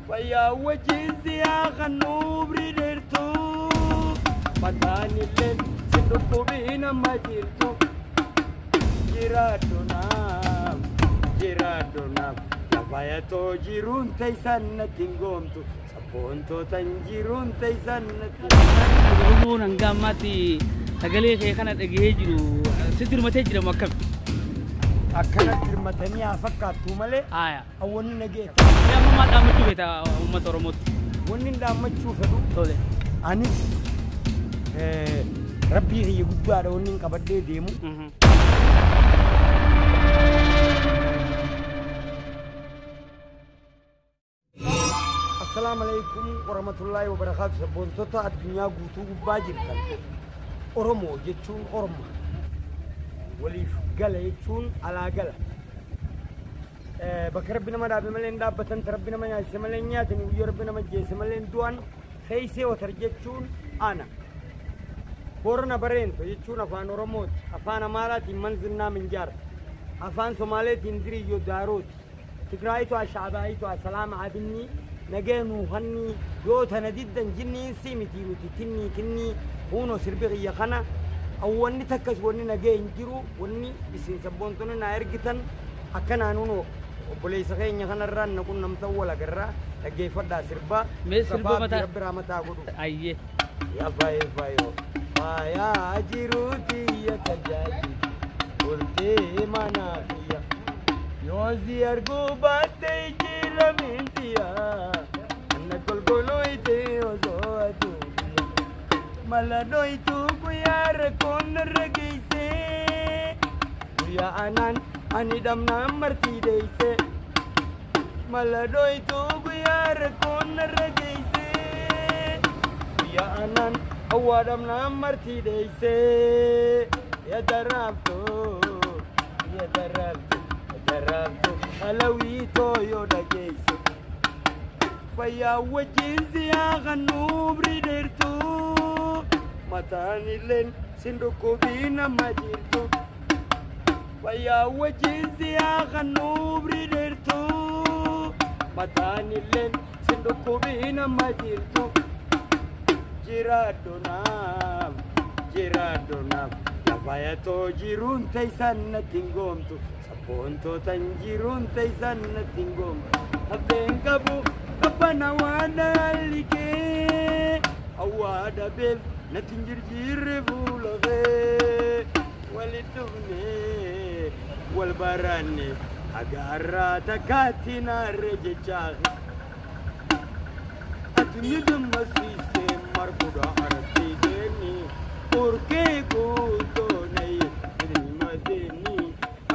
Fayyaa wajjin siyaa kan nuubri dheertu. Mataan illee sin dhukkubiin amma jirtu. Jiraadhu naaf, jiraadhu naaf. Lafayatoo jiruun teessan natti hin goomtu. Sabboontootan jiruun teessan natti hin goomtu. Oromoon hanga ammaatti sagalee kee kana dhagahee jiru sitti hirmatee jira moo akkami? Akkana hirmatanii haa fakkaattu malee Haaya. Wanni nagee Mee amma maal dhaammachuu feeta uummata Oromootti? Wanni hin dhaammachuu fedhu Tole. Anis rabbii kiyya guddaadha wanni hin qabadhee deemu. Assalaamu alaikum warahmatullaahi wabarakaatu. Sabboontota addunyaa guutuu gubbaa jirtan. Oromoo jechuun Orma. Waliif gala jechuun alaa gala. Bakka rabbi nama dhaabe malee hin dhaabbatan, rabbi nama nyaachise malee hin nyaatan, guyyoo rabbi nama ajjeese malee hin du'an. Feesee watar jechuun ana. Boorana Bareento jechuun afaan Oromooti. Afaan Amaaraatiin Manzinnaa Minjaar. Afaan Somaaleetiin Diriyyoo Daarooti. Tigraayitu Ashaabayitu Asalaama Abinnii. Nagee nuuhannii yoo tana diddan jinniin si miti nuti tinnii kinnii huunoo sirbi kiyya kana awwanni takkas wanni nagee hin jiru wanni isin sabboontonni naa ergitan akkanaan hunoo obboleessa keenya kanarraa na qunnamtan wal agarraa dhaggeeffadhaa sirbaa Mee sirba Safaa mataa- Rabbi rahmataa godhu. Ayyee. Ya faye fayo fayaa jiruuti ya tajaajilu bultee mana kiyya yoo si arguu baatte jira mintiya anna golgoloyte osoo aduu biyya mala dhoytu guyyaa rakkoon narra geeyse guyyaa anaan ani dhabnaan martii deeyse mala dhoytu guyyaa rakkoon narra geeyse guyyaa anaan hawwaa dhabnaan martii deeyse ya daraaftu ya daraaftu ya daraaftu alawiitoo yoo dhageeyse fayyaa wajjin siyaa kan nuubri dheertu mataan illeen sin dhukkubiin amma jirtu fayyaa wajjin siyaa kan nuubri dheertu mataan illeen sin dhukkubiin amma jirtu jiraadhu naaf jiraadhu naaf lafayatoo jiruun teessan natti hin goomtu sabboontootan jiruun teessan natti hin goomtu hafteen qabu qabbana waan dhallikee awwaada beef natti hin jirjiirre fuula kee walitti dhufnee wal baranne agaarraa takkaatti naarre jechaa ati ni gammasiiste marqudha aratti deemi urkee guutoonay ilma deemi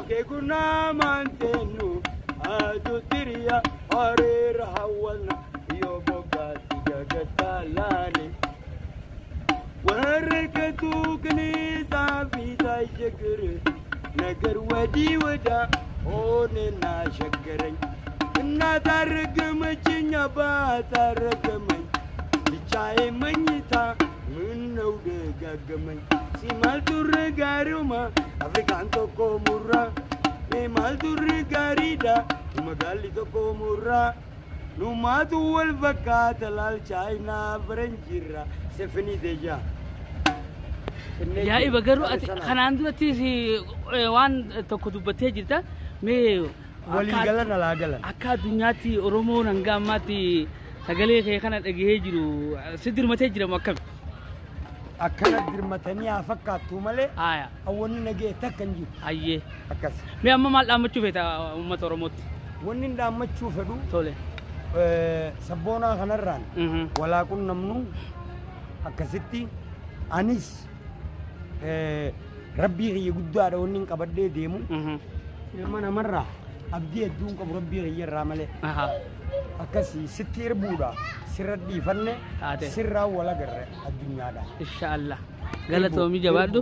akeekunaa maanteenu adu tiriya hareera hawwalna yoo bogaatti gagataalaani ወረቀቱ ቅኔ ጻፊ ሳይቸግር ነገር ወዲህ ወዳ ሆነና ሸገረኝ። እናት አረገመችኝ፣ አባት አረገመኝ፣ ብቻዬን መኝታ ምነው ደጋገመኝ። ሲማልቱር ጋሪውማ አፍሪካን tokko murra maalturri gaariidha magaalli tokko murra numaatu wal fakkaata laal chaayinaa faranjiirra sefini deja. Ajaa'iba garuu ati kanaan durattis waan tokko dubbattee jirta. Mee Walii galan alaa galan. Akka addunyaatti Oromoon hanga ammaatti sagalee kee kana dhagahee jiru sitti hirmatee jira moo akkami? Akkana dirmatanii haa fakkaattu malee Haaya. Wanni nagee takka hin jiru. Ayyee. Akkas. Mee amma maal dhaammachuu feeta uummata Oromootti? Wanni hin dhaammachuu fedhu Tole. Sabboonaa kanarraan walaa qunnamnu akkasitti anis rabbii kiyya guddaadha wanni hin qabadhee deemu. Ilma namarraa abdii hedduu hin qabu rabbii kiyya irraa malee. Akkasii sitti irbuudha sirra dhiifanne Taate. Sirraa wal agarre addunyaadha. Inshaallah. Galatoomii jabaadhu.